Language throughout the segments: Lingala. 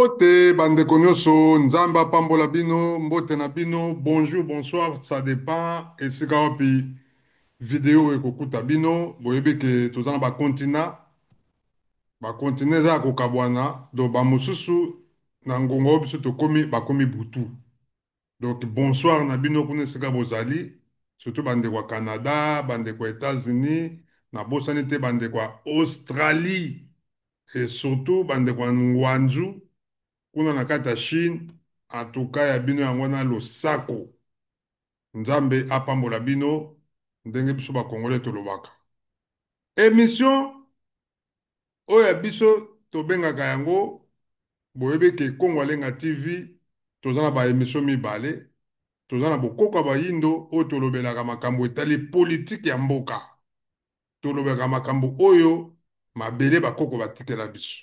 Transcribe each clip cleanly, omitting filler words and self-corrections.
Mbote bandeko nyonso, Nzambe apambola bino, mbote na bino, bonjour, bonsoir, ça dépend esika wapi video ekokuta bino. Boyebi ke toza na ba continent, ba continent eza ya kokabwana, donc ba mosusu na ngonga oyo biso tokomi bakomi butu. Donc bonsoir na bino kuna esika bozali, surtout bandeko ya Canada, bandeko ya États-Unis, nabosani te bandeko ya Australie et surtout bandeko ya Ngwanzu kuna na kati ya Chine. En tout cas ya bino yango wana losako. Nzambe apambola bino ndenge biso ba Congolais tolobaka. Émission oyo ya biso tobengaka yango, boyebi ke Congo Alenga TV toza na ba émission mibale, toza na bokoko ya bayindo oyo tolobelaka makambo etali politique ya mboka, tolobelaka makambo oyo mabele bakoko batikela biso.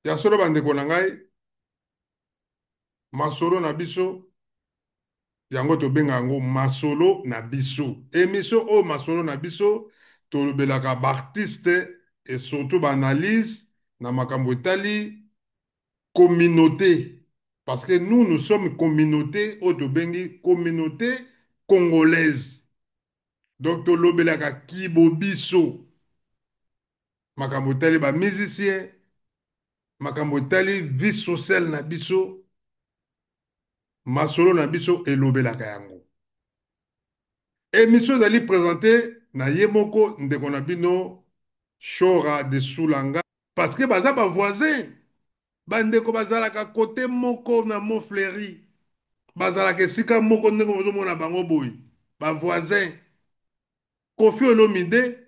Ya solo bandeko na ngai, masolo na biso yango tobenga yango masolo na biso. Émission oyo masolo na biso tolobelaka ba artiste et surtout ba analyse na makambo etali communauté, parce que nous, nous sommes communauté oyo tobengi communauté congolaise. Donc tolobelaka kibo biso, makambo etali ba musicien, makambo etali vie sociale na biso, masolo na biso elobelaka yango. Émission ezali présenté na ye moko ndeko na bino Shora de Soulanga, parce que baza ba voisin, bandeko bazalaka côté moko na Montfleury, bazalaka esika moko ndenge bozomona bango boye, ba voisin. Koffi Olomide,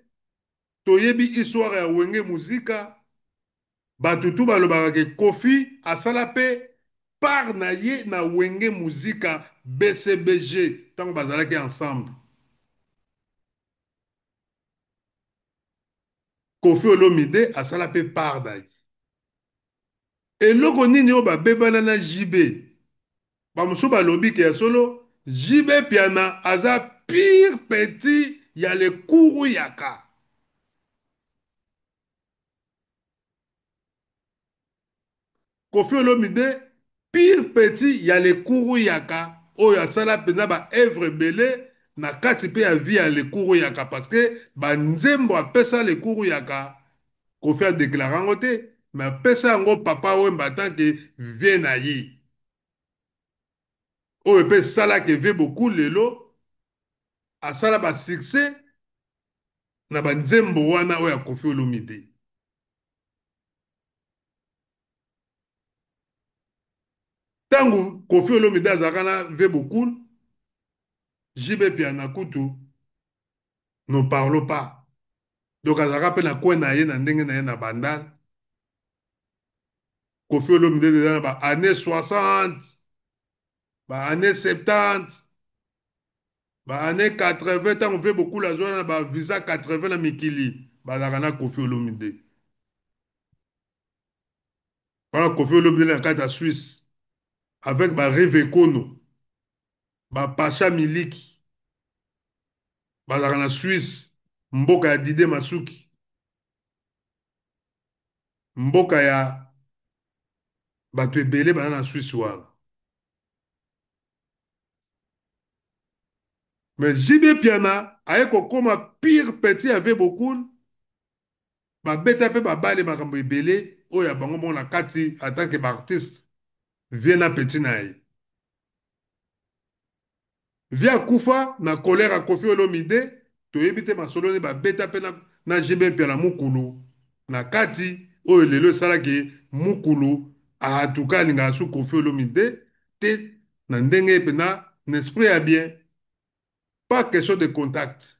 toyebi histoire ya Wenge Muzika, bato tu balobaka ke Koffi asala pe part na ye na Wenge Muzika BCBG ntango bazalaki ensemble. Koffi Olomide asala pe part na ye. Eloko nini oyo babebana na JB? Bamosusu balobi ke ya solo JB Mpiana aza pire petit ya le Kuru Yaka. Koffi Olomide pire petit ya le Kuru Yaka oyo asala mpenza ba œuvre ebele na kati mpe ya vie ya le Kuru Yaka, parce que ba nzembo apesa le Kuru Yaka, Koffi a déclaré yango te, mais apesa yango Papa Wemba en tant que vieux na ye, oyo mpe esalaka vieux beaucoup lelo asala ba succès na ba nzembo wana oyo ya Koffi Olomide. Ntango Koffi Olomide azalaka na vieux Bokul, JB Mpiana kutu n'en parlons pas. Donc azalaka mpe na coin na ye na ndenge na ye na Bandal. Koffi Olomide eza na ba années 60, ba années 70, ba années 80, ntango mpe Bokul azwa na ba visa 80 na mikili, bazalaka na Koffi Olomide. Wana Koffi Olomide na kati ya Suisse avec ba Rive Ekono, ba Pacha Miliki, bazalaka na Suisse, mboka ya Didier Masuki, mboka ya bato ebele baza na Suisse wana. Mais JB Mpiana aye kokoma pire petit ya vieux Bokul, babeta mpe babale makambo ebele oyo ya bango moko na kati en tant que ba artiste, vieux na petit na ye. Vieux akufa na colère ya Koffi Olomide, toyebi te masolo nini babeta mpe na JB Mpiana mukulu na kati oyo lelo esalaki mukulu en tout cas alingaka su Koffi Olomide te na ndenge mpenza na esprit ya bien, pas question de contact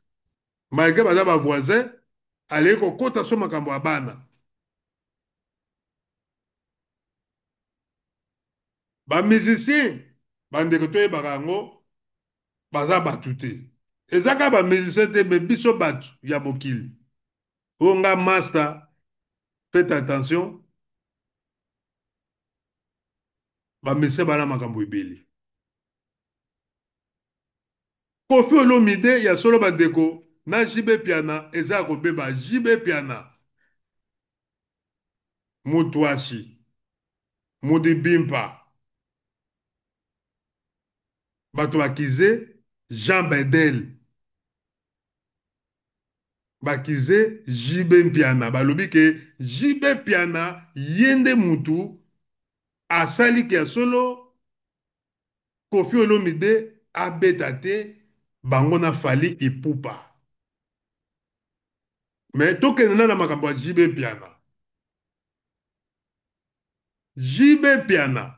malgré baza ba voisin, aleki kokota so makambo ya bana. Ba musicien bandeko toyebaka yango baza bato te, eza kaka ba musicien te, mais biso bato ya mokili oyo nga master, faites attention, ba musicien bana makambo ebele. Koffi Olomide ya solo bandeko na JB Mpiana eza ya kobeba. JB Mpiana Mutuashi, Mudibimpa, bato bakize Jean Bedel, bakize JB Mpiana, balobi ke JB Mpiana ye nde mutu asali ke ya solo Koffi Olomide abeta te bango na Fally Ipupa. Mais tokende na na makambo ya JB Mpiana. JB Mpiana.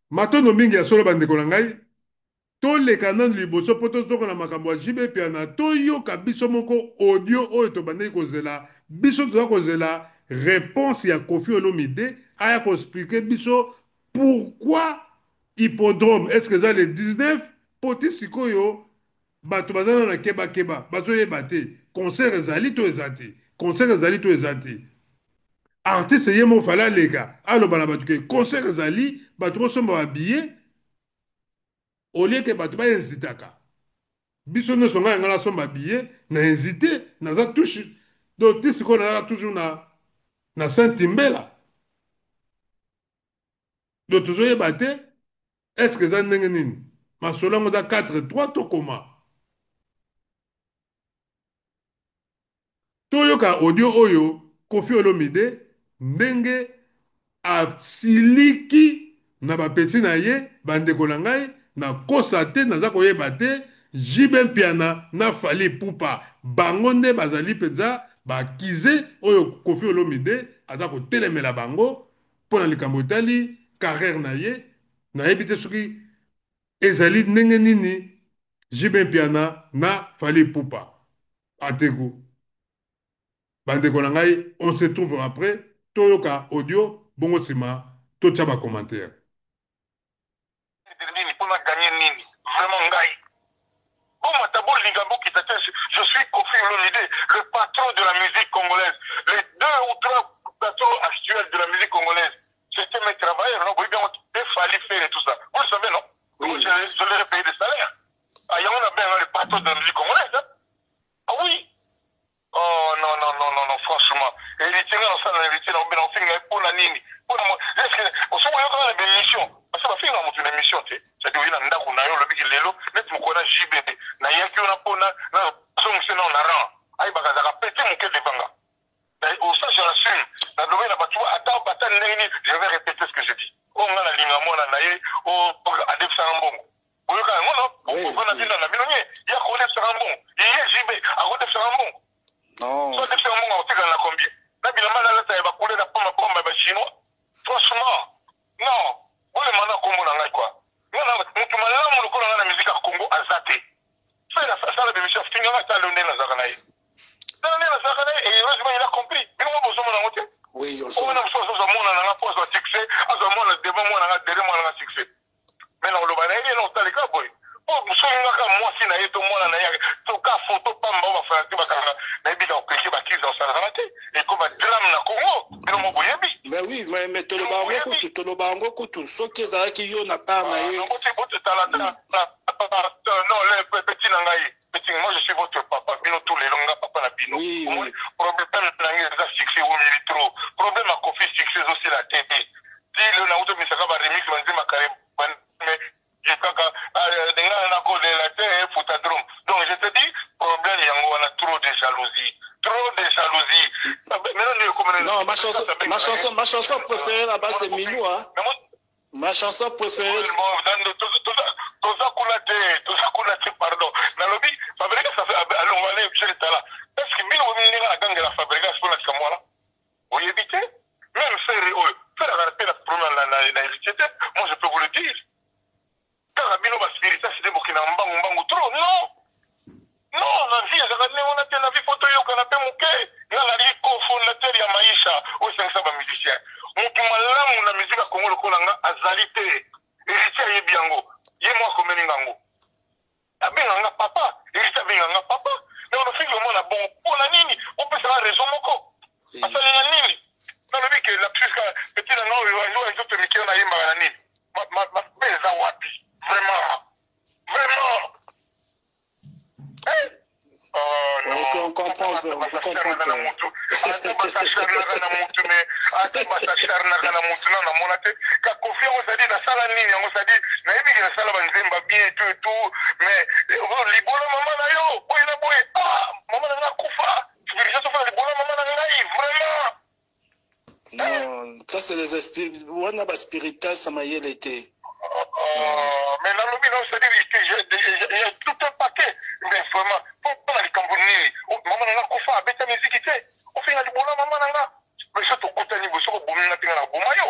Matondo mingi ya solo bandeko na ngai. Toleka nanu liboso mpo tozonga na makambo ya JB Mpiana, toyoka biso moko audio oyo tobandaki kozela. Biso toza kozela reponse ya Koffi Olomide aya ko expliquer biso pourquoi hippodrome est-ce que eza le 19 mpo ti sikoyo bato baza nanu na keba keba, bazoyeba te concert ezali to eza te, concert ezali to eza te. Artiste ye moko fallait aleka aloba na bato ke concert ezali, bato bosomba ba billets au lieu que bato ba hésitaka. Biso nyonso ngai ngai nasomba billet na hésité, naza touche donc ti sikoyo nazaka toujours na Saint-Timbela. Donc tozoyeba te est-ce que eza ndenge nini, masolo yango eza 4-3 to koma. Toyoka audio oyo Koffi Olomide ndenge asiliki na ba petits na ye, bandeko na ngai nakosa te, naza koyeba te JB Mpiana na Fally Ipupa bango nde bazali mpenza ba accuses oyo Koffi Olomide aza kotelemela bango mpo na likambo etali carrière na ye. Nayebi te soki ezali ndenge nini JB Mpiana na Fally Ipupa. Ateko bandeko na ngai, on se trouve après, toyoka audio bongo nsima totya ba commentaire. Nini mpona gagner nini vraiment ngai bomata bolinga bokita te, je suis Koffi Olomide, le patron de la musique congolaise, les deux ou trois patrons actuels de la musique congolaise, c'était mes travailleurs, non? Boyebi yango te, Fally, Ferre et tout ça, vous le savez, non? Oui. Je leur ai payé des salaires. Ah, yango na benga le patron de la musique congolaise, hein? Ah oui. Oh non non non non non, franchement, héritier nga nasala na héritier na obena ofinga ye mpona nini, mpona est-ce que osoki oyokaka na bémission, parce que bafinga moto na émission te, c'est-à-dire oye na ndako na yo, olobiki lelo neti mokolo na JB nayaki yo na mpona nazongisi nao na rang, ayebaka azalaka petit moke devant nga. Ça je l'assume, nalobi na bato ata ata ndenge nini, je vais répéter ce que je dis. Oyo nga nalinga mwana na ye oyo adefisaka mbongo, boyoka yango no okona bino na bino nye ye akodefisaka mbongo, ye JB akodefisaka mbongo, so adefisaka mbongo akotikala na combien na bilamba nalata ya bacouleur ya pamba pamba ya bachinois? Franchement non, bolema na kombo na ngai quoi. Nga na mutu malamu lokola nga na musique ya Congo aza te. Ferre asala bémission, afinga nga, ata lelo ndenge nazalaka na ye, tala ndenge nazalaka na ye, et heureusement il a compris. Bino mo bozomona yango te. Oyo na mosusu azozwa mwana na nga mpo azwa succès, azwa mwana devant mwana nga, derrière mwana nga succès, mais na koloba na ye na kotaleka boye mpo soki nga kaka mwasi na ye to mwana na ye to ka foto pamba oyo bafanatike bakanga, nayebi ka koklike bakrise osalakana te, ekoma drame na Congo, bino mo boyebi. Mais oui, mais toloba yango kutu, toloba yango kutu soki ezalaki yo na part na ye. Tala, non, le petit na ngai, petit, moi je suis votre papa, bino tout lelo nga papa na bino. Omoni problème na ngai eza succès omili trop, problème ya Koffi, succès ezosila te ti lelo. Nauti omisaka ba remix banzema kare, mais kaka nga nakolela te futadrome. Donc je te dis, problème yango wana, trop de jalousie, trop de jalousie. Maintenant non, ma chanson préférée là-bas, c'est Minou, hein. Ma chanson préférée. Toza kuna te, toza kuna te, pardon. Nalobi Fabregas alongwane Michel Tala, est ce que bino boyebi ndenge agangela Fabregas mpona likambo wana? Oyebi te. Même Ferre oyo, Ferre azala mpe na problème na héritier te, moi je peux vous le dire. Kaka bino baspiritas nde bokendaka mbangu mbangu trop. Non non, na vie ezalaka ndenge wana te. Na vie faut toyokana mpe moke. Nga naliki cofondateur ya Maisha oyo esangisa bamusicien. Motu malamu na musique ya Congo lokola nga azali te. Héritier ayebi yango, ye mo akomeli ngango, abenga nga papa. Héritier abenga nga papa, mais onofingi omona bongo mpona nini? Opesaka raison moko, asalinga nini? Nalobi ke lapsus ka petit na nga oyo nzoto mike nayembaka na nini, mabe eza wapi? Vraiment, vraiment. Oh, non. On comprend, on comprend. Basacharnaka na mutu, mais ata basacharnaka na mutu nanu namona te. Ka Koffi yango, c'est-à-dire nasala nini yango? C'est-à-dire nayebi ke nasala ba nzemba bien et tout et tout, mais libolo mama na yo boye na boye, ah mama na ngai akufa, spirituel sofala libolo mama na ngai vraiment. Non, ça c'est les esprits wana, ba spiritas ya mayele te. Mais nalobi non, c'est-à-dire il y a tout un paquet, mais vraiment mpo na likambo nini? Mama na nga kufa, abeta miziki te, ofinga libolo mama na nga. Mais so tokutani boye, soki obomi nga te, nga na boma yo.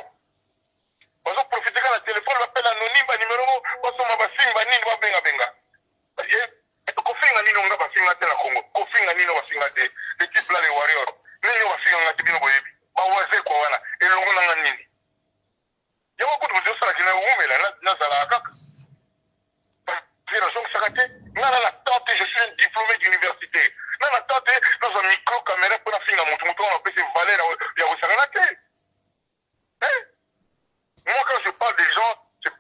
Bazoprofite kaka na telefone, bapela anonyme, banimero ngo basomba, basimba nini, babengabenga. Kofinga nini nga bafinga te na Congo? Kofinga nini bafinga te? Le type là, les warriors, nini bafinga nga te? Bino boyebi bawazekwa wana elongo nanga nini? Yango kutu moto osalaki na wumela, nazalaka kaka parce nazongisaka te. Nga na temps te, je suis un diplômé d'université, nga na temps te nazwa micro, caméra mpo nafinga motu. Motu wana apesi valeur ya kosangana te. Moi, quand je parle des gens, c'est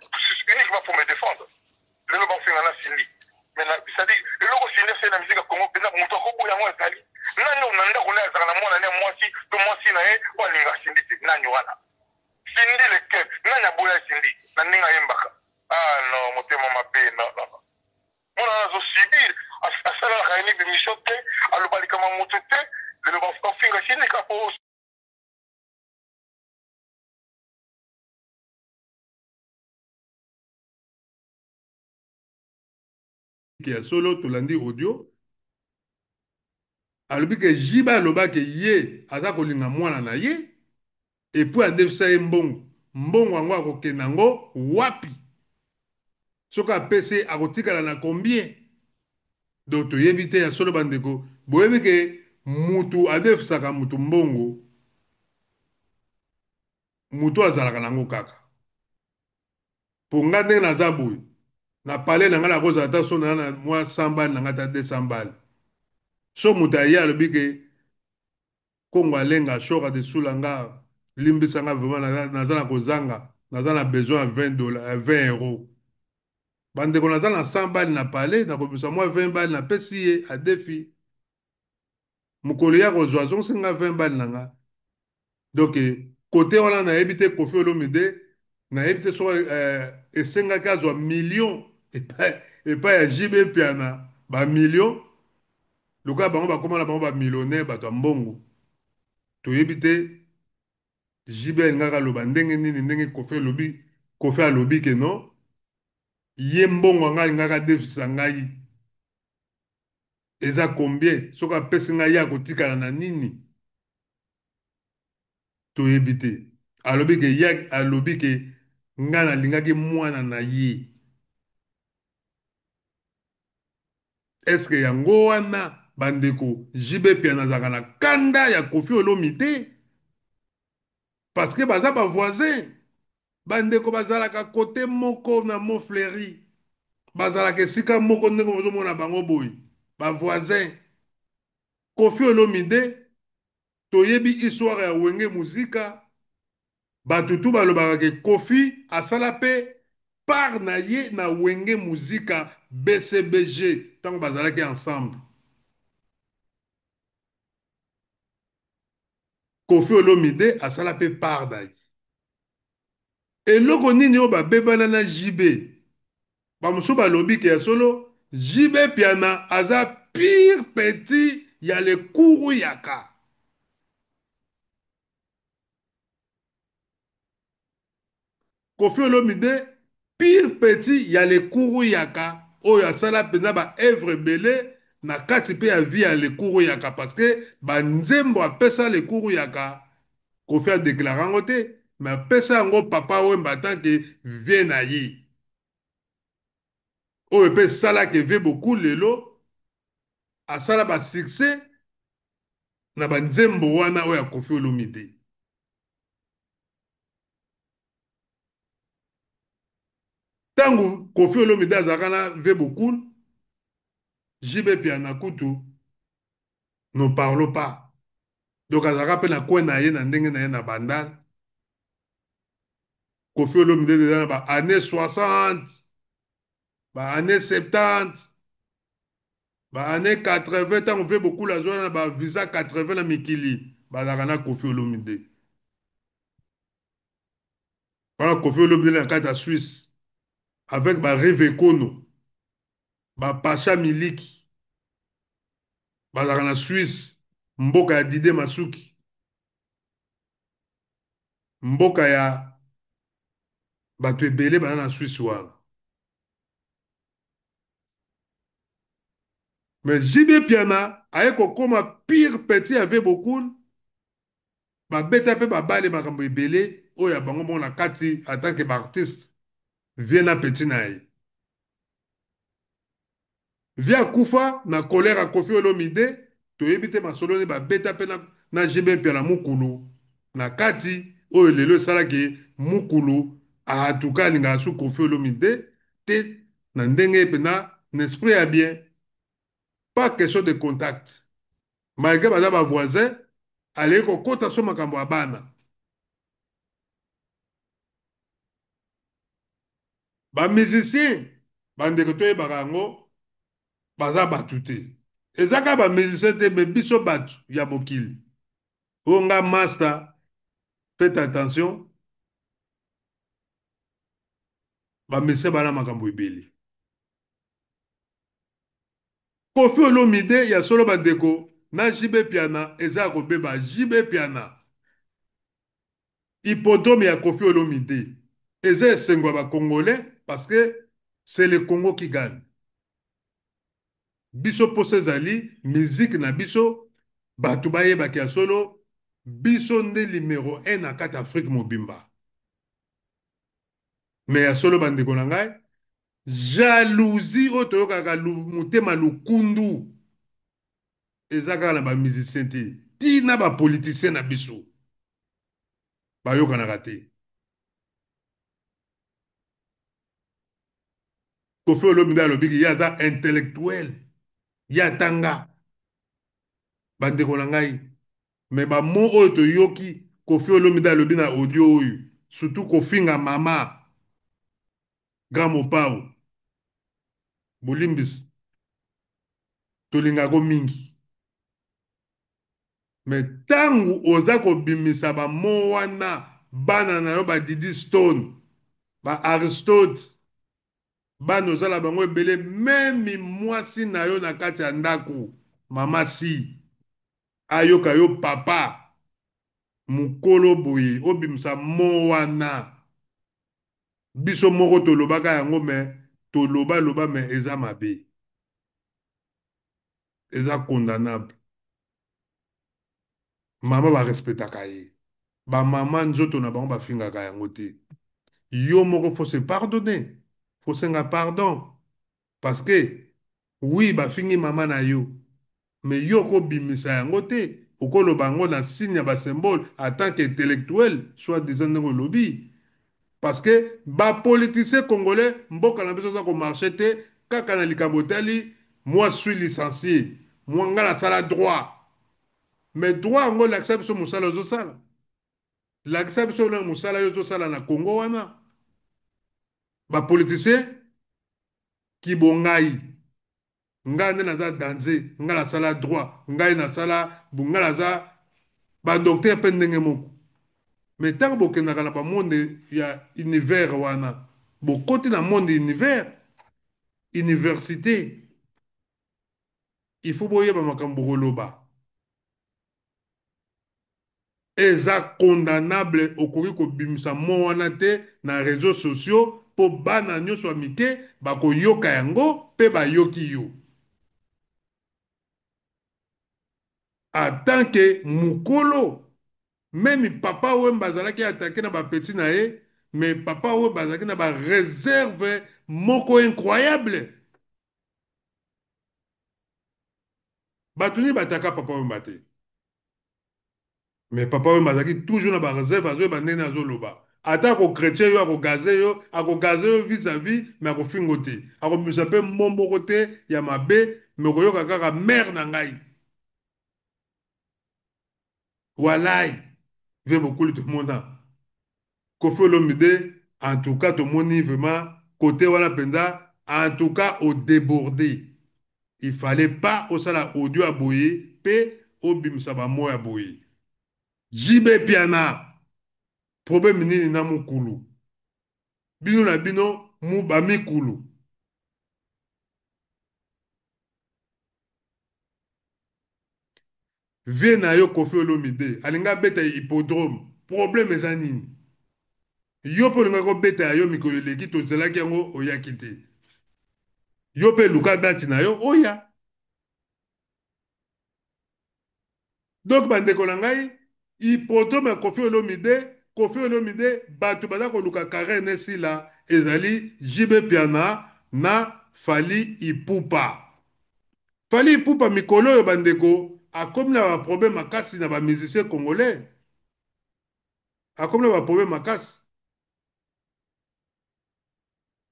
uniquement pour me défendre. Lelo bafinga na Cindy, mais c'est-à-dire eloko Cindy asali na musique ya Congo mpenza, moto akoboya yango azali nani? Oyo na ndako naye azalaka na mwana ne mwasi to mwasi na ye oyo alingaka Cindy te, nani wana? Cindy lequel? Nani aboya Cindy na ndenge ayembaka? Ah non, motema mabe, non, non, non. Mwana wana azosubir, asalalaka ye ni bémission te, aloba likambo ya moto te. Lelo bafinga Cindy kaka po Ya solo, tolandi audio, alobi ke JB alobaki ye aza kolinga mwana na ye et puis adefisa ye mbongo. Mbongo yango akokende yango wapi? Soki apesi ye, akotikala na combien? Donc toyebi te ya solo. Bandeko, boyebi ke mutu adefisaka mutu mbongo, mutu azalaka nango kaka. Mpo nga ndenge naza boye na palais na ngai, nakozala ata so na na mwa 100 balles na ngai, ata 200 balles, so moto aye alobi ke Kongo alenga shoka de sula nga, limbisa nga vraiment, naza na kozanga, naza na besoin ya 20 $, 20 €. Bandeko, naza na 100 balles na palais, nakobimisa mwa 20 balles, napesi ye adefi. Mokolo ya kozwa, azongisi nga 20 balles na nga. Donc kote wana nayebi te. Koffi Olomide, nayebi te soki esengaki azwa million epai ya JB Mpiana, bamillion lokola bango bakóma na bango bamillionnaire, bato ya mbongo. Toyebi te JB alingaka aloba ndenge nini, ndenge Koffi alobi. Koffi alobi ke non, ye mbongo anga alingaka adefisa ngai eza combien? Soki apesi ngai, ye akotikala na nini? Toyebi te. Alobi ke ye alobi ke ngai nalingaki mwana na ye. Est-ce yango wana, bandeko, JB Mpiana azalaka na kanda ya Koffi Olomide parce que baza bavoisin? Bandeko, bazalaka kote moko na Montfleury, bazalaka esika moko ndenge bozomona bango boye, bavoisin. Koffi Olomide, toyebi histoire ya Wenge Muzika. Bato tu balobaka ke Koffi asala mpe part na ye na Wenge Muzika BCBG ntango bazalaki ensemble. Koffi Olomide asala mpe part na ye. Eloko nini oyo babebana na JB? Bamosusu balobi ke ya solo JB Mpiana aza pire petit ya lekuru yaka. Koffi Olomide, pire petit ya lekuru yaka oyo asala mpenza baœuvre ebele na kati mpe ya vie ya lekuru yaka, parce que banzembo apesa lekuru yaka, Koffi adéclare yango te, mais apesa yango Papa Wemba tant que vieux na ye, oyo mpe esalaki vieux beaucoup. Lelo asala basuccès na banzembo wana oyo ya Koffi Olomide. Ntango Koffi Olomide azalaka na vieux Bokul, JB Mpiana kutu n'en parlons pas. Donc azalaka mpe na coin na ye na ndenge na ye na Bandal. Koffi Olomide eza na ba année 60, ba année 70, ba année 80, ntango mpe Bokul azwa na bavisa 80 na mikili. Bazalaka na Koffi Olomide. Wana Koffi Olomide na kati ya Suisse avec ba Reve Ekono, ba Pacha Miliki, bazalaka na Suisse, mboka ya Didier Masuki, mboka ya bato ebele baza na Suisse wana. Mais JB Mpiana aye kokoma pire petit ya Vieux Bokul, babeta mpe babale makambo ebele oyo ya bango moko na kati en tant que ba artiste, vieux na petit na ye. Vieux akufa na colère ya Koffi Olomide, toyebi te masolo nini babeta mpe na JB Mpiana mukulu na kati oyo lelo esalaki mukulu en tout cas alingaka su Koffi Olomide te na ndenge mpenza na esprit ya bien, pas question de contact malgré baza ba voisin, aleki kokota so makambo ya bana. Ba musicien bandeko toyebaka yango baza bato te, eza kaka ba musicien te, mais biso bato ya mokili oyo. Nga master, faites attention, ba musicien bana makambo ebele. Koffi Olomide ya solo bandeko na JB Mpiana eza ya kobeba. JB Mpiana, hippodrome ya Koffi Olomide eza esengo ya ba Congolais parce que c'est le Congo qui gagne. Biso mposa ezali musique na biso, bato bayebaki ya solo biso nde numéro 1 na kati Afrique mobimba. Mais ya solo bandeko na ngai, jalousie oyo toyokaka, motema lukundu, eza kaka na ba musicien te, ntina ba politicien na biso bayokanaka te. Koffi Olomide alobiki ye aza intellectuel, ye atanga. Bandeko na ngai, mais bamo oyo toyoki Koffi Olomide alobi na audio oyo, surtout kofinga mama Grand Mopao, bolimbisi, tolingako mingi, mais ntango oza kobimisa bamo wana, bana na yo badidi Stone, ba Aristote, bana ozala bango ebele, même mwasi na yo na kati ya ndako, mama si ayoka yo papa mokolo boye obimisa mo wana. Biso moko tolobaka yango, mais tolobaloba, mais eza mabe, eza condamnable. Mama barespectaka ye, bamama nzoto na bango bafingaka yango te. Yo moko faut se pardonner, faut senga pardon, parce que oui, bafingi mama na yo, mais yo okobimisa yango te, okoloba yango na signe ya ba symbole en tant qu'intellectuel soit disant ndenge olobi. Parce que ba politicien congolais, mboka na biso eza komarcher te kaka na likambo etali moi suis licencié, moi nga nasala droit. Mais droit yango, lakisa biso mosala ozosala, lakisa biso na mosala oyo ozosala na Congo wana. Ba politicien kibongai, ngai nde naza danger, ngai nasala droit, ngai nasala, ngai naza ba docteur mpe ndenge moko. Mais ntango bokendaka na ba monde ya univers wana, bokoti na monde univers, université, il faut boyeba makambo koloba eza condamnable. Okoki kobimisa mo wana te na réseaux sociaux mpo bana nyonso ya mike bakoyoka yango mpe bayoki yo en tant que mokolo. Même Papa Wemba azalaki attaqué na ba petit na ye, mais Papa Wemba azalaki na ba réserve moko incroyable. Bato nini bataka Papa Wemba te? Mais Papa Wemba azalaki toujours na ba réserve, azoyeba ndenge azoloba. Ata akochrétien yo, akogaze yo, akogaze yo vis-à-vis, mais akofingo te, akobimisa mpe mo moko te ya mabe. Mais okoyoka kaka mare na ngai walai ve bokuli. Tomona Koffi Olomide, en tout cas tomoni vraiment côté wana mpenza, en tout cas odébordé. Il fallait pas osala audio ya boye mpe obimisa bamo ya boye. JB Mpiana problème nini na mukulu? Bino na bino mu ba mikulu. Vieux na yo Koffi Olomide alingi abeta hippodrome problème eza nini? Yo pe olingaki obeta ya yo mikolo eleki tozelaki yango oyaki te. Yo pe luka date na yo oya. Donc ba ndeko na ngai hippodrome ya Koffi Olomide, Koffi Olomide batu baza koluka carrière na esila ezali JB Mpiana na Fally Ipupa. Fally Ipupa mikolo oyo ba ndeko akomi na ba problème makasi na ba musiciens congolais. Akomi na ba problème makasi.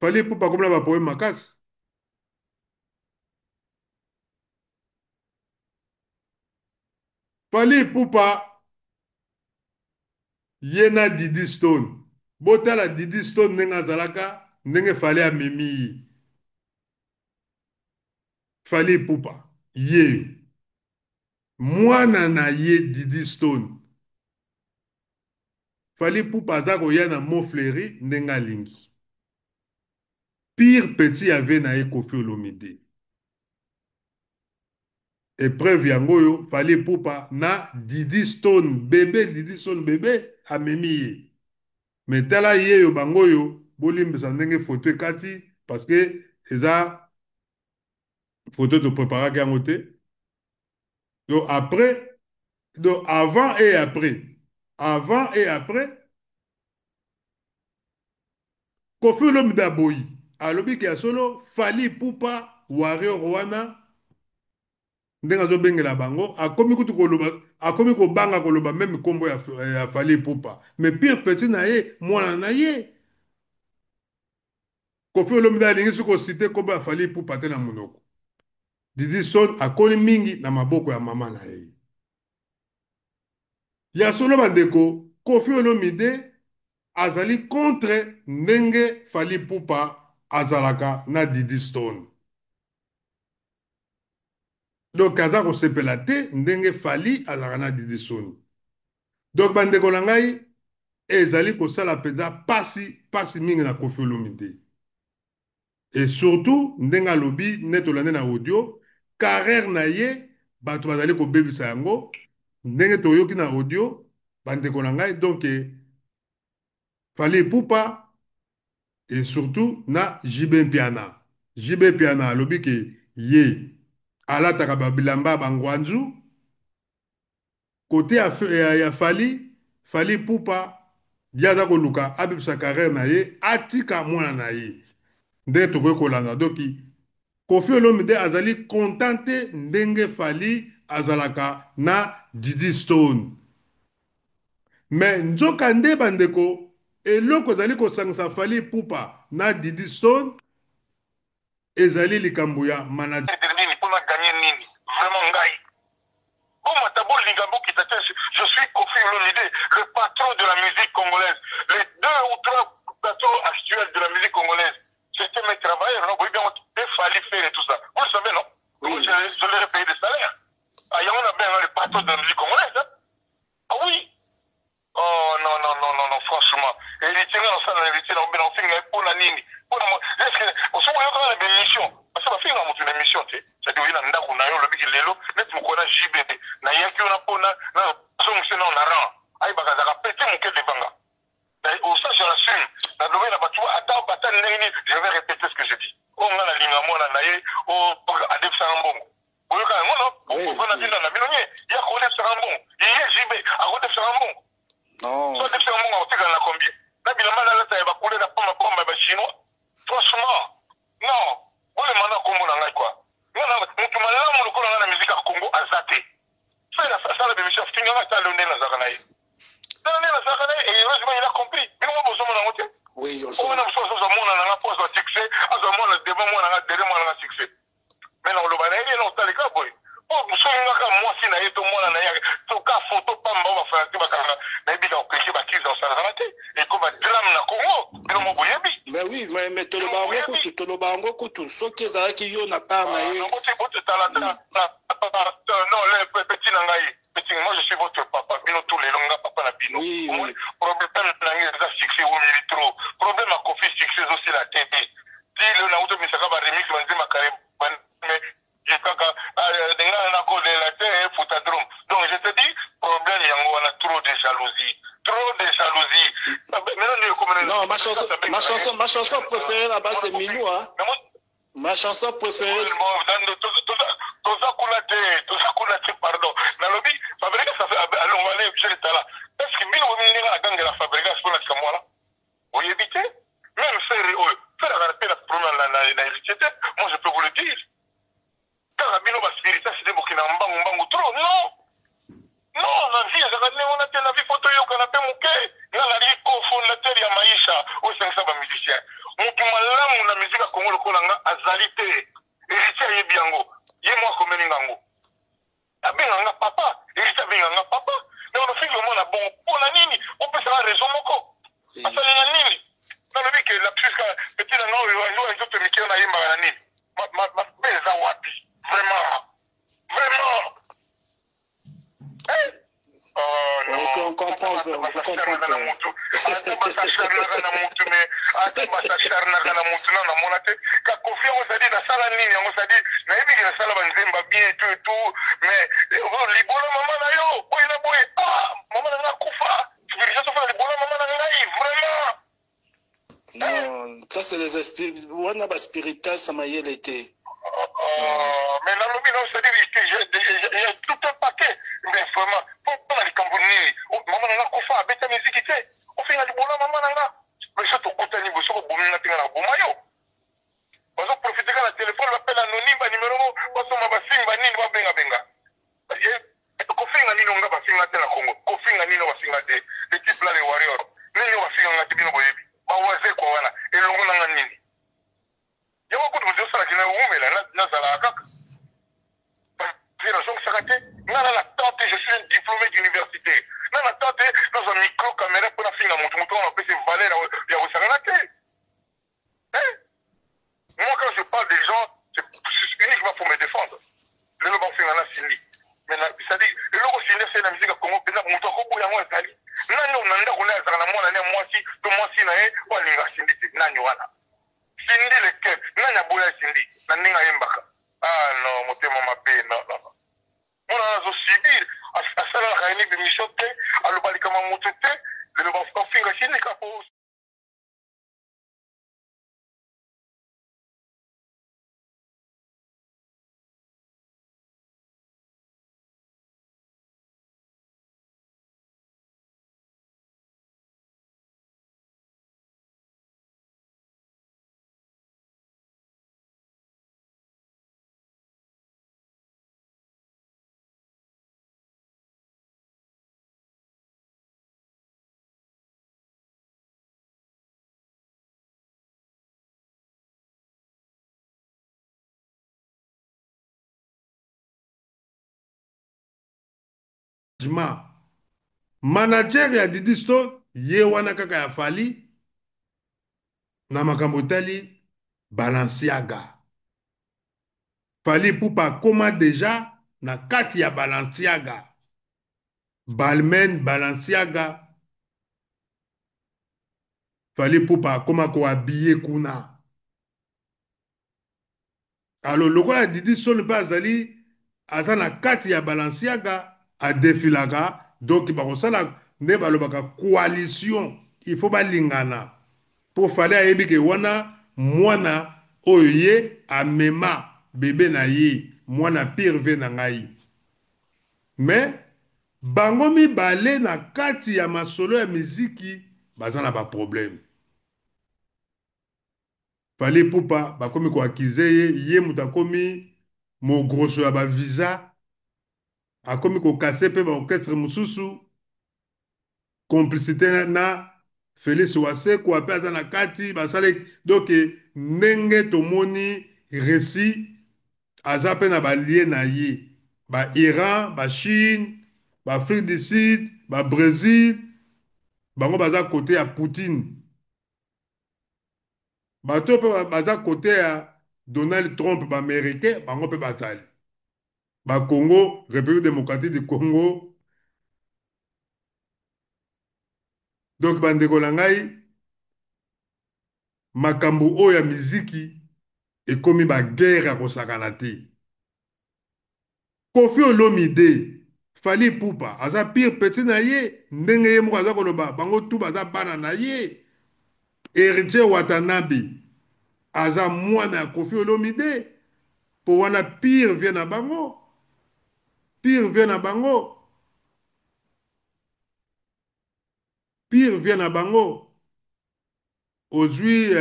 Fally Ipupa akomi na ba problème makasi. Fally Ipupa ye na Didi Stone. Botala Didi Stone ndenge azalaka, ndenge Fally amemi ye. Fally Ipupa yeyo. Mwana na ye Didi Stone. Fally Ipupa aza koya na Mont Fleury ndenge alingi. Pire petit ya vie na ye Koffi Olomide. Epreuve yango oyo Fally Ipupa na Didi Stone bebe Didi Stone bebe amemi ye. Mais tala yeyo bango oyo bolimbisa ndenge photo ekati parce que eza photo to preparaki yango te. Donc après, donc avant et après, avant et après Koffi Olomide aboyi alobi ke ya solo Fally Ipupa warrior wana ndenge azobengela bango akomi kutu koloba akomi kobanga koloba meme kombo ya, ya Fally Ipupa mais pire petit na ye mwana na ye Koffi Olomide alingi soki kosite kombo ya Fally Ipupa te na monoko. Didi Stone akoli mingi na maboko ya mama na ye. Ya solo bandeko, Koffi Olomide azali contre ndenge Fally Ipupa azalaka na Didi Stone. Donc aza kosepela te ndenge Fally azalaka na Didi Stone. Donc bandeko na ngai, ezali kosala mpenza pasi, pasi mingi na Koffi Olomide. Et surtout ndenge alobi nde tolandi na audio, carrière na ye bato bazali kobebisa yango ndenge toyoki na audio bandeko na ngai donc Fally Ipupa et surtout na JB Mpiana. JB Mpiana alobi ke ye alataka ba bilamba ya ba ngwanzu Cote ya, ya, ya Fally, Fally Ipupa ye aza koluka abebisa carrière na ye, atika mwana na ye. Ndenge tokoki kolanda donc Koffi Olomide azali content te ndenge Fally azalaka na Didi Stone. Mais nzoka nde bandeko eloko ezali kosangisa Fally Ipupa na Didi Stone Ezali likambo ya manager. Perdre nini po na gagner nini vraiment ngai bomata bolinga bokita te je suis koffi olomide le patron de la musique congolaise les deux ou trois patrons actuels de la musique congolaise c'etait mes travailleurs non boyebi yango te fally ferre tout ça vous le savez non oui. je, je leur ai payé des salaires ah yango na benga le patron de la musique congolaise hein? ah oui Oh non non non non non franchement heritier nga nasala na heritier na obela ofinga ye pona nini pona mo est ce que osi oyoka nga na b'emission parce que bafinga moto na emission te c'est à dire oye na ndako na yo olobi ke lelo neti mokolo na JB nayaki wana pona nazongisa nao na rang ayebaka azalaka petit moke devant nga na ça je l'assume nalobi na bato ata ata ndenge nini je vais répéter ce que je dis oyo nga nalinga mwana na ye oyo adefisaka mbongo Boyoka yango no? Bokozo na bino na bino nye. Ye akodefisaka mbongo. Ye JB akodefisaka mbongo. Non. So adefisaka mbongo akotikala na combien? Na bilamba nalata ya ba couleur ya pomba pomba ya ba chinois. Franchement. Non. Bolema na kombo na ngai quoi. Nga na mutu malamu lokola nga na musique ya Congo aza te. Ferre asala ba emission afinga nga ata lelo nde nazalaka na ye. Tala nde nazalaka na ye et heureusement il a compris. Bino moko bozomona yango te? Oui, Oyo na mosusu azozwa mwana na nga mpo azwa succès, azwa mwana devant mwana nga derrière mwana nga succès. Mais nakoloba na ye nini nakotala kaka boye po soki nga kaka mwasi na ye to mwana na ye to ka photo pamba oyo ba fanatique bakanga nayebi ka kopeke ba crise osalaka te ekoma drame na Congo bino mo boyebi. Mais oui, mais, mais toloba yango kutu, toloba yango kutu, soki ezalaki yo na part na ye. Non, bote, bote, tala, tala, non, le petit na ngai, petit, moi je suis votre papa. Bino tout lelo nga papa na bino. Oui, oui. Problème na ngai eza succès ewumeli trop. Problème ya Koffi, succès ezosila te. Ti lelo nauti omisaka ba remix banzemba kare mais kaka nga nakolela te futa drum. Donc je te dis, problème yango wana, trop de jalousie, trop de jalousie. Maintenant nde ekomena. Non, ma chanson préférée là-bas, c'est Minou, hein. Ma chanson préférée. Toza kuna te, toza kuna te, pardon. Nalobi Fabregas alongwane Michel Tala. Est ce que bino boyebi ndenge agangela Fabregas mpona likambo wana? Oyebi te. Même Ferre oyo, Ferre azala mpe na problème na héritier te. Moi, je peux vous le dire. Kaka bino baspiritas nde bokenda mbangu mbangu trop. Non, non, na vie ezalaka ndenge wana te. Na vie faut toyokana mpe moke. Nga naliki cofondateur ya Maisha oyo esangisa bamusicien. Motu malamu na musique ya Kongo lokola nga azali te. Héritier ayebi yango, ye mo akomeli ngango, abenga nga papa. Héritier abenga nga papa, mais onofingi omona bongo mpona nini? Opesaka raison moko, asalinga nini? Nalobi ke lapsus ka petit na nga oyo nzoto mike oyo nayembaka na nini, mabe eza wapi? Vraiment, vraiment. Oh, non. On comprend, on comprend. Na mutu ata basacharnaka na mutu, mais ata basacharnaka na mutu na namona te ka Koffi yango. C'est-à-dire nasala nini yango? C'est-à-dire nayebi ke nasala banzemba bien, tout et tout, mais libolo mama na yo boye na boye. Ah, mama na nga akufa, spirituel libolo mama na ngai, vraiment. Non, ça c'est les esprits. Wana ba spiritas mayele te. Mais nalobi non, c'est-à-dire il y a tout un paquet, mais vraiment, mpona likambo nini? Mama na nga kufa, abeta miziki te, ofinga libolo mama na nga. Mais so tokutani boye, soki obomi nga, mpenga na boma yo. Bazoprofite kaka na telefone, bapela anonyme, banimero ngo basomba, basimba nini, babengabenga. Kofinga nini nga bafinga te na Congo? Kofinga nini bafinga te? Le type là, les warrior nini bafinga nga te? Bino boyebi bawazekwa wana elongo nanga nini? Yango kutu moto osalaki na wumela, nazalaka kaka nazongisaka te. Nga na temps te, je suis un diplômé d'université. Na na temps te nazwa micro, caméra mpo nafinga motu. Motu wana apesi valeur ya kosangana te. Moi, quand je parle des gens, c'est uniquement pour me défendre. Lelo bafinga na Cindy, mais c'est-à-dire eloko Cindy asali na musique ya Congo mpenza, moto akoboya yango azali nani? Na ndako nde azalaka na mwana ne mwasi to mwasi na ye oyo alingaka Cindy te, nani wana? Cindy lequel, nani aboya Cindy na ndenge ayembaka? Ah non, motema mabe, non, non, non. Mwana wana azosubir, asalalaka ye ni bémission te, aloba likambo ya motu te. Lelo bafinga Cindy kaka po Manager ya Didi Stone ye wana kaka ya Fally na makambo etali Balenciaga. Fally Ipupa akóma déjà na kati ya Balenciaga, Balmain, Balenciaga. Fally Ipupa akóma kohabiller kuna. Alors lokola Didi Stone mpe azali, aza na kati ya Balenciaga, adefilaka. Donc bakosala nde balobaka coalition, il faut balingana mpo Fally ayebi ke wana mwana oyo ye amema bebe na ye, mwana pire ve na ngai. Mais bango mibale na kati ya masolo ya miziki baza na baproblème. Fally Ipupa bakomi koaccuser ye, ye moto akomi mogroso ya bavisa, akomi kokase mpe baorchestre mosusu, complicité na Félix Wasekwa mpe aza na kati basali. Donc ndenge tomoni récit, aza mpe na balie na ye, ba-Iran, baChine, baAfrique du Sud, baBrésil, bango baza côté ya Poutine. Bato mpe baza côté ya Donald Trump, baaméricain, bango mpe bazali bacongo, République démocratique du Congo. Donc bandeko na ngai, makambo oyo ya miziki ekomi ba guerre ya kosakana te. Koffi Olomide, Fally Ipupa aza pire petit na ye, ndenge ye moko aza koloba, bango tout baza bana na ye. Heritier Watanabe aza mwana ya Koffi Olomide, po wana pire vie na bango, pire vie na bango, pire vie na bango. Ozwi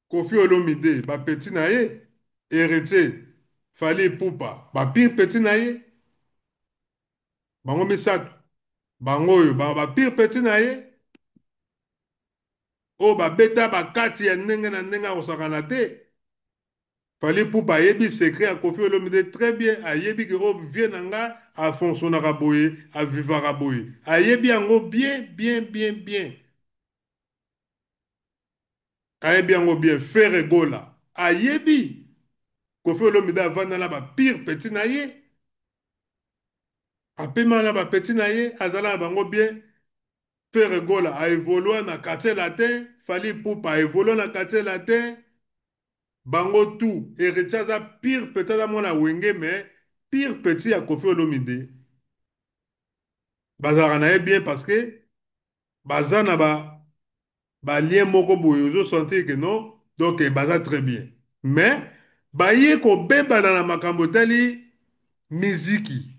Koffi Olomide, ba petit na ye, Heritier, Fally Ipupa, ba pire petit na ye, bango misato, bango oyo ba pire petit na ye, oyo babeta bakati ya ndenge na ndenge akosakana te. Fally Ipupa ayebi secret ya Koffi Olomide très bien, ayebi ke oyo vie na nga afonctionnaka boye, avivaka boye, ayebi yango bien, bien, bien, bien. Ayebi yango bien. Ferre Gola ayebi Koffi Olomide avanda na ba pire petit na ye, apema na ba petit na ye, azala na bango bien. Ferre Gola a évolué na Quartier Latin, Fally Ipupa a évolué na Quartier Latin, bango tout. Héritier aza pire petit, aza mwana Wenge, mais pire petit ya Koffi Olomide. Bazalaka na ye bien parce que baza na ba lien moko boye, ozo sentir que non, donc baza très bien. Mais baye kobebana na makambo etali miziki.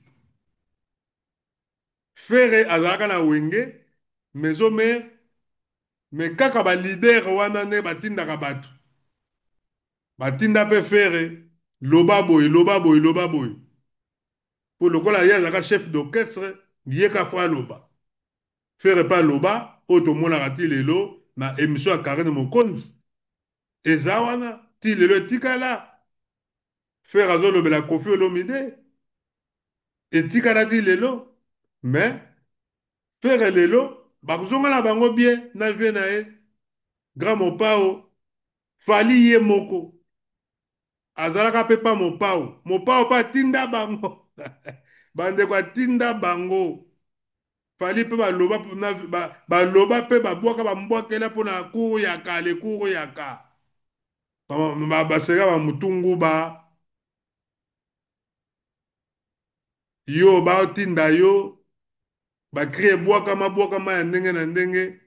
Ferre azalaka na Wenge, maison mère, mais kaka ba leader wana nde batindaka bato. Batinda pe Ferre, loba boye, loba boye, loba boye. Po lokola ye azalaka chef d'orchestre, ye ka fo aloba. Ferre pa loba, oyo tomonaka ti lelo na émission ya Karine Mokonzi. Eza wana, ti lelo etikala. Ferre azolobela Koffi Olomide. Etikala ti lelo. Mais Ferre lelo, bakozonga na bango bien na vie na ye. Grand Mopao, Fally ye moko. Azalaka pe pa Mopao. Mopao pa atinda bango. Bandeko atinda bango. Fally pe baloba na, ba, baloba pe babwaka bambwakela mpona cour ya kale, cour ya ka. Ba, ba, baseka ba mutungu ba. Yo batinda yo, ba crie bwakama bwakama ya ndenge na ndenge.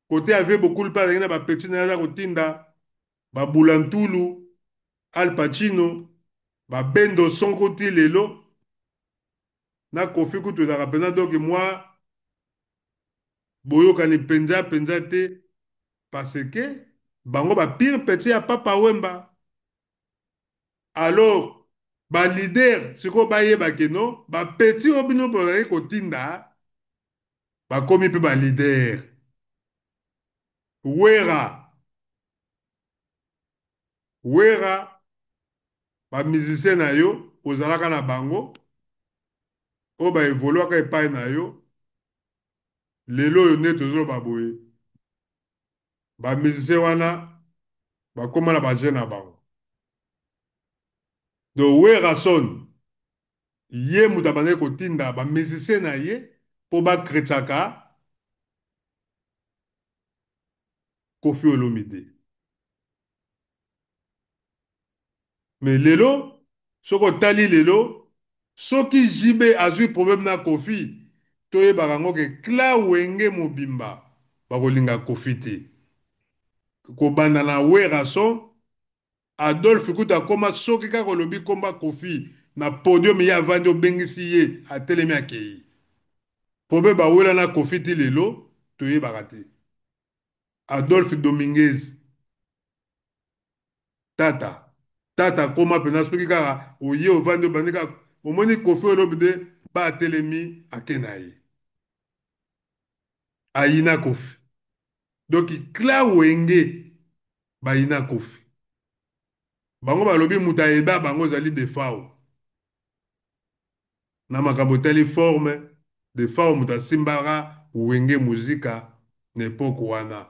Côté ave beaucoup pe azalaki na ba petit na ye aza kotinda ba Bulantulu, Al Pacino, ba Bendo Sonko ti lelo. Na Koffi kutu ezalaka mpenza, donc moi boyokani mpenza mpenza te, parce que bango ba pire petit ya Papa Wemba. Alors ba leader sikoyo bayeba ke non, ba petit oyo bino bozalaki kotinda bakomi mpe ba leader. Wera, Wera, ba musicien na yo ozalaka na bango oyo ba évoluaka epai na yo, lelo oyo nde tozoloba boye, ba musicien wana bakóma na ba jeune na bango. Donc Werrason ye moto abandaki kotinda ba musicien na ye mpo bakretaka Koffi Olomide. Mais lelo soki otali lelo, soki JB azwi problème na Koffi, toyebaka yango ke clan Wenge mobimba bakolinga Koffi te. Kobanda na Werrason, Adolphe kutu akoma soki kaka olobi komba Koffi na podium ye avandi obengisi ye atelemi akei. Problème bawela na Koffi ti lelo toyebaka te. Adolphe Dominguez tata tata akoma mpenza soki kaka oye ovandi obandi kaka omoni Koffi Olomide ba atelemi ake na ye ayina Koffi. Donc clan Wenge bayina Koffi. Bango balobi moto ayeda bango ezali Defao. Na makambo etali forme, Defao moto asimbaka Wenge Musica na époque wana.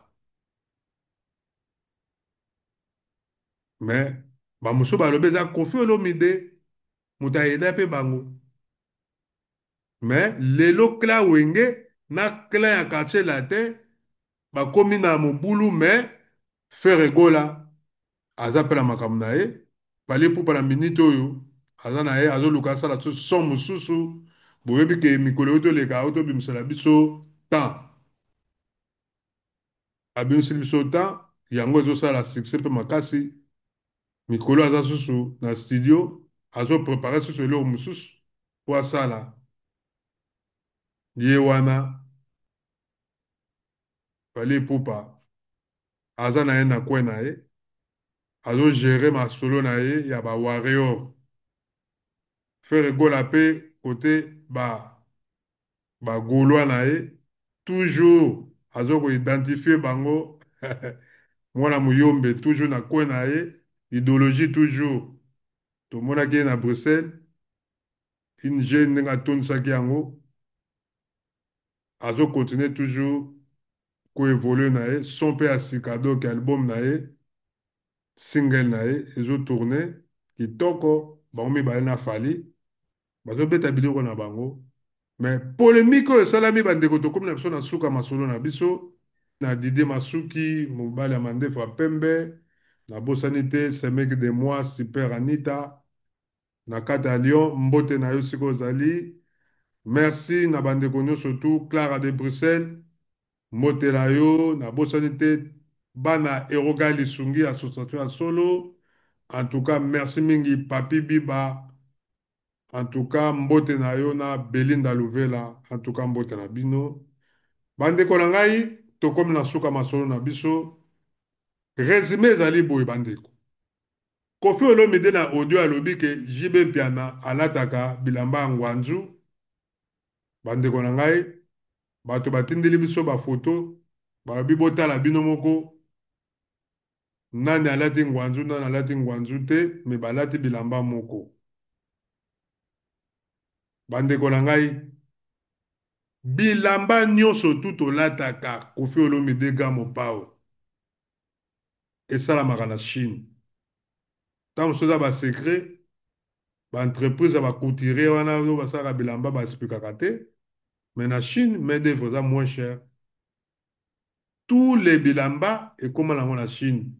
Mais bamosusu balobi eza Koffi Olomide. Moto ayeda mpe bango. Mais lelo clan Wenge na clan ya Quartier Latin bakomi na mobulu, mais Ferre Gola aza mpe na makambo na ye. Fally Ipupa na minute oyo aza na ye, azoluka asala son mosusu. Boyebi ke mikolo oyo toleka oyo tobimisela biso temps, abimiseli biso temps, yango ezosala succès mpe makasi. Mikolo aza susu na studio, azoprépare susu eloko mosusu po asala ye wana. Fally Ipupa aza na ye na coin na ye, azogérer masolo na ye ya bawarrior. Ferre Gola mpe kote bagaulois na ye, toujours azokoidentifie bango. Mwana Muyombe toujours na coin na ye, idéologie toujours. Tomonaki ye na Bruxelles, une jeune ndenge atondisaki yango. Azocontinue toujours koévolue na ye son mpe ya sika. Donc album na ye, single na ye ezotourne kitoko. Bango mibale na Fally bazobeta biloko na bango. Mais polémique oyo esalami, bandeko, tokómi na biso na suka masolo na biso na Didie Masuki, mobali ya mandefu ya pembe. Nabosani te Semeki de moi, Super Anita na kati ya Lyon, mbote na yo sikoyo ozali. Merci na bandeko nyonso tu. Clara de Bruxelles, mbote na yo. Nabosani te bana Eroga Lisungi, association ya solo. En tout cas merci mingi. Papi Biba, en tout cas mbote na yo na Belinda Luvela. En tout cas mbote na bino, bandeko na ngai. Tokomi na suka masolo na biso. Résumé ezali boye, bandeko: Koffi Olomide na audio alobi ke JB Mpiana alataka bilamba ya Ngwanzu. Bandeko na ngai, bato batindeli biso bafoto, balobi botala bino moko nani alati Ngwanzu, nani alati Ngwanzu te, me balati bilamba moko. Bandeko na ngai, bilamba nyonso tu tolataka, Koffi Olomide ga mopao, esalamaka na Chine. Ntango mosusu eza basecret baentreprise ya bacouturier wana oyo basalaka bilamba, baexplikaka te, mais na Chine main d'œuvre eza moins cher. Tous les bilamba ekóma nango na Chine.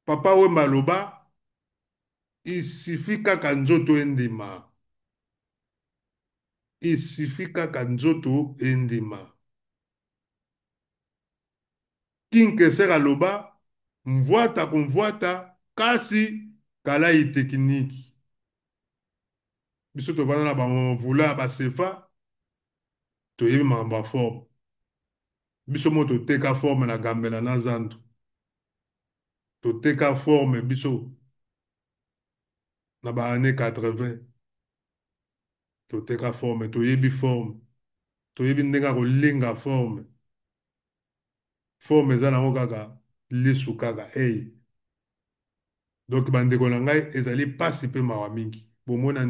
Papa Wemba aloba, il suffit kaka nzoto endima, il suffit kaka nzoto endima. King Kester aloba, mvwata komvwata kasi kalai technique. Biso tovanda na bamvula ya basefa, toyebi makambo ya forme. Biso mo toteka forme na Gambela na zandu, toteka forme biso na baannée 80, toteka forme, toyebi forme, toyebi ndenge ya kolinga forme. Forme eza nango kaka lisu kaka ei. Donc bandeko na ngai, ezali mpasi mpe mawa mingi. Bomona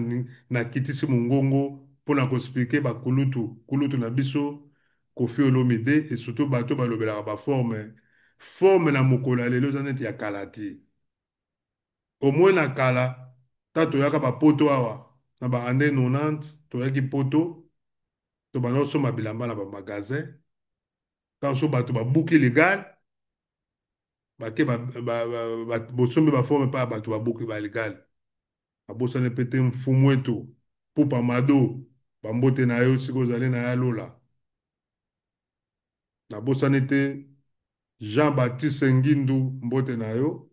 nakitisi mongongo mpona koexpliquer bakulutu, kulutu na biso Koffi Olomide, et surtout bato balobelaka baforme. Forme na mokolo ya lelo eza neti ya kala te. Omoi na kala ta toyaka bapoto awa na baannée 90, toyaki poto, tobanda kosomba bilamba na bamagasin. Ntango so bato babuki légal, bake bosombi baforme mpa ya bato babuki balégal. Abosani mpe te mfumu eto Pupa Mado, bambote na yo sikoyo ozali na ya lola. Nabosani te Jean-Baptiste Ngindu, mbote na yo.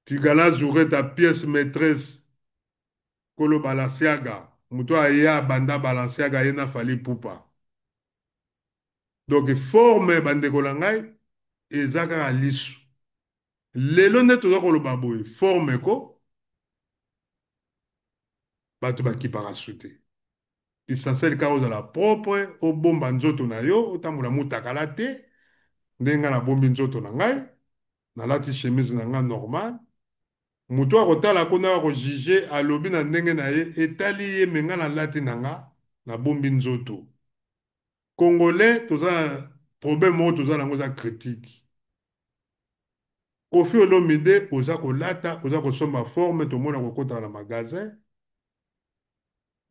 Tigala Zureta, pièce maîtresse, kolo Balenciaga, moto aye abanda Balenciaga ye na Fally Ipupa. Donc forme, bandeko na ngai, eza kaka lisu. Lelo nde toza koloba boye, forme ko bato bakipaka su te. Essentiel kaka ozala propre, obomba nzoto na yo, otambola mutakala te. Ndenge ngai nabombi nzoto na ngai, nalati chemise na ngai normal. Moto akotala kuna, akojuge, alobi na ndenge na ye, etali ye. Me ngai nalati na nga, nabombi nzoto. Congolais toza na problème moko, toza nango, eza critique. Koffi Olomide oza kolata, oza kosomba forme, tomona kokotaka na magasin.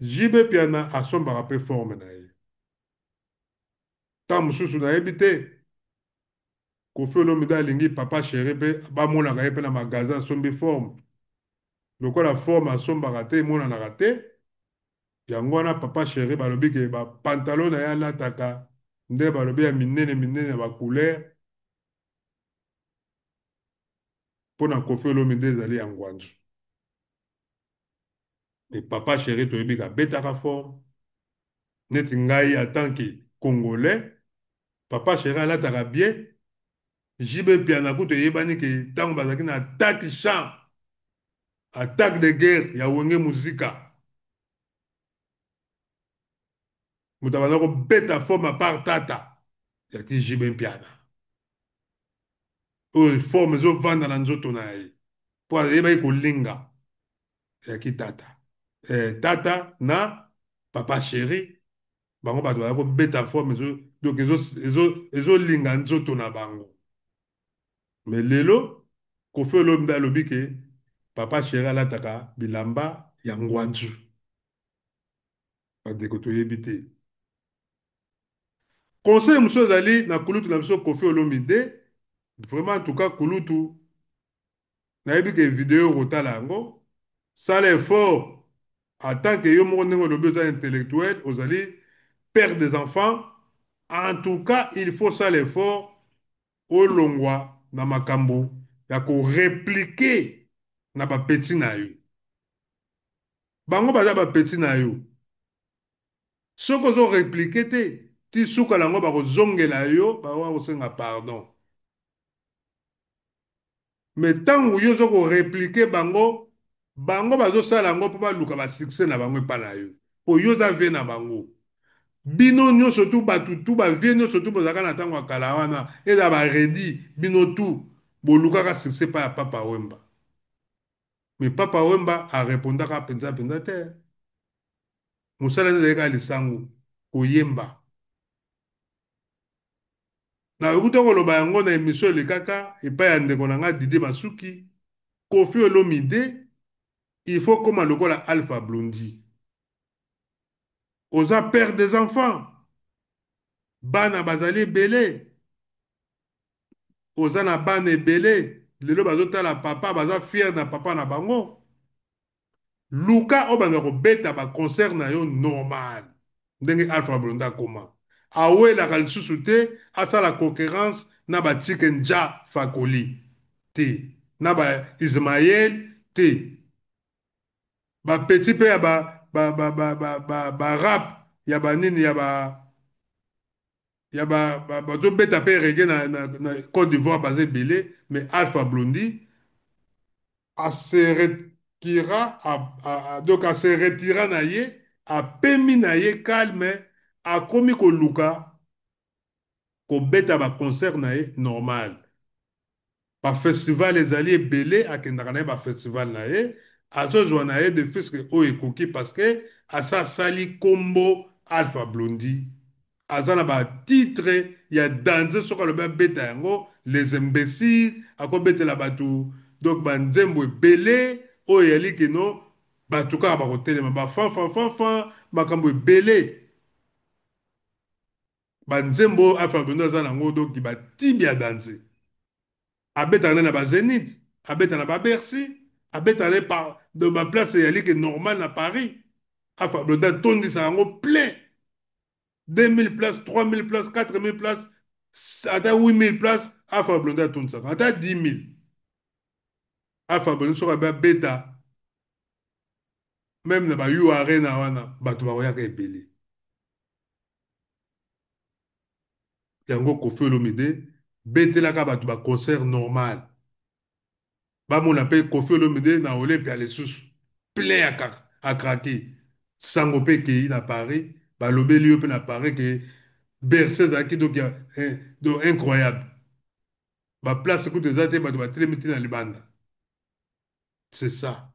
JB Mpiana asombaka mpe forme na ye. Ntango mosusu nayebi te, Koffi Olomide alingi papa chéri mpe bamonaka ye mpe na magasin asombi forme. Lokola forme asombaka te, emonanaka te, yango wana papa chéri balobi ke ba pantalon na ye alataka nde balobi ya minene minene ya ba couleur mpo na Koffi Olomide ezali ya ngwanzu. Mais papa chéri toyebi ke abetaka forme. Neti ngai en tant que Congolais, papa chéri alataka bien. JB Mpiana kutu eyebani ke ntango bazalaki na attaque champ, attaque de guerre ya Wenge Musica, moto abanda kobeta forme à part tata yaki JB Mpiana. Oyo forme ezovanda na nzoto na ye mpo ayebaki kolinga yaki tata. Tata na papa chéri bango bato baza kobeta forme ezo, donc ezolinga nzoto na bango. Mais lelo Koffi Olomide alobi ke papa chéri alataka bilamba ya ngwanzu. Bandeko, toyebi te. Conseil mosusu ezali na kulutu na biso Koffi Olomide. Vraiment, en tout cas, kulutu, nayebi ke video okotala yango, sala effort en tant que yo moko ndenge olobi oza intellectuel, ozali père des enfants. En tout cas, il faut sala effort olongwa na makambo ya korépliquer na bapetits na yo. Bango baza bapetits na yo. Soki ozorépliquer te, ti suka nango bakozongela yo, bakoka kosenga pardon. Mais ntango yo oza korépliquer bango, bango bazosala yango mpo baluka basuccès na bango epa na yo, mpo yo oza vieux na bango. Bino nyonso tu, bato tu, bavieux nyonso tu bozalaka na ntango ya kala wana, eza baredi. Bino tu bolukaka succès epai ya Papa Wemba, mais Papa Wemba arépondaka mpenza mpenza te. Mosala ezali kaka lisango, koyemba. Nayoki to koloba yango na émission elekaka epai ya ndeko na nga Didi Masuki. Koffi Olomide, il faut koma lokola Alpha Blondy. Oza père des enfants, bana bazali ebele, oza na bana ebele. Lelo bazotala papa, baza fier na papa na bango. Luka oyo banda kobeta baconcert na yo normal ndenge Alpha Blondy akoma. Awelaka lisusu te asala concurrence na batike nja Fakoli te, na baismael te, bapetits mpe ya barap ba, ba, ba, ba ya banini ya ba ya bazobeta mpe reggae na Côte d'Ivoire, baza ebele. Mais Alpha Blondy ase retira, donc ase retira na ye, apemi na ye calme, akomi koluka kobeta baconcert na ye normal. Bafestival ezali ebele, akendaka na ye bafestival na ye, azozwa na ye de fiske oyo ekoki, parce que asa asali nkombo. Alpha Blondy aza na batitre ya danse. Soki alobi abeta yango, Les Imbéciles, akobetela bato. Donc banzembo ebele oyo eyali keno bato kaka bakotelema, bafanfanfanfan, makambo ebele, banzembo oyo Alpha Blondy aza nango. Donc batibi ya danse, abetaka nde na bazénith, abeta na babercy, abetaka nde par de baplace eyali ke normal na Paris. Alpha Blondy atondisaka yango plein, 2000 places, 3000 places, 4000 places, ata 8000 places. Alpha Blondy atondisaka ata 10 000. Alpha Blondy soki abe abeta même na ba U Arena wana, bato bakoyaka ebele. Yango Koffi Olomide, betelaka bato baconcert normal, bamona mpe Koffi Olomide na Olympia lisusu plein à craquer. Sango mpe ekei na Paris, balobeli yo mpe na Paris ke Bercy ezalaki donc, donc incroyable, baplace kutu eza te, bato batelemi te na libanda. C'est ça.